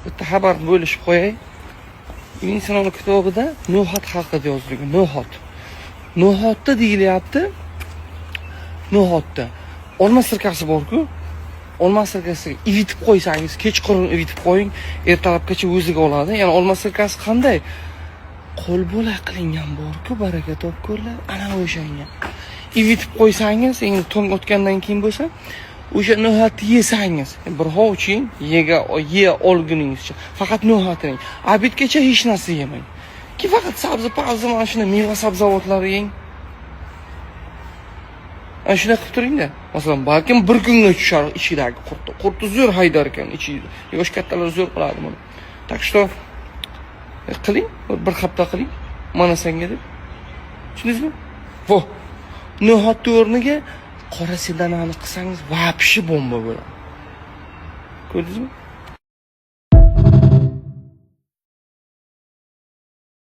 Bitta xabar bo'lishib qo'yay. Ibn Sinoni kitobida no'xat haqida yozilgan. No'xat. No'xatda deyilyapti. No'xatda olma sirkasi bor-ku. Olma sirkasiga ivitib qo'ysangiz, kechqurun ivitib qo'ying, ertalabgacha o'ziga oladi. Ya'ni olma sirkasi qanday? Qo'lbola qilingan bor-ku, baraka topkurlar, ana o'shanga. Ivitib qo'ysangiz, endi tong otgandan keyin bo'lsa, o'sha no'xatni yesangiz, bir hovuch yeng, yega yeya olguningizcha, faqat no'xatini. Обед gacha hech narsa yemang. Ki faqat sabzi, pavzi, mana shunday meva sabzavotlar yeng. Ana shunday qilib turingda. Masalan, balkim bir kunga tushar ichidagi qurtni. Qurtni zo'r haydar ekan ichida. Yosh kattalar zo'r qiladi buni. Так что qiling, bir hafta qiling. Mana senga deb. Tushundingizmi? Vo. No'xatni o'rniga qora sedanani qilsangiz, вообще bomba bo'ladi. Ko'rdingizmi?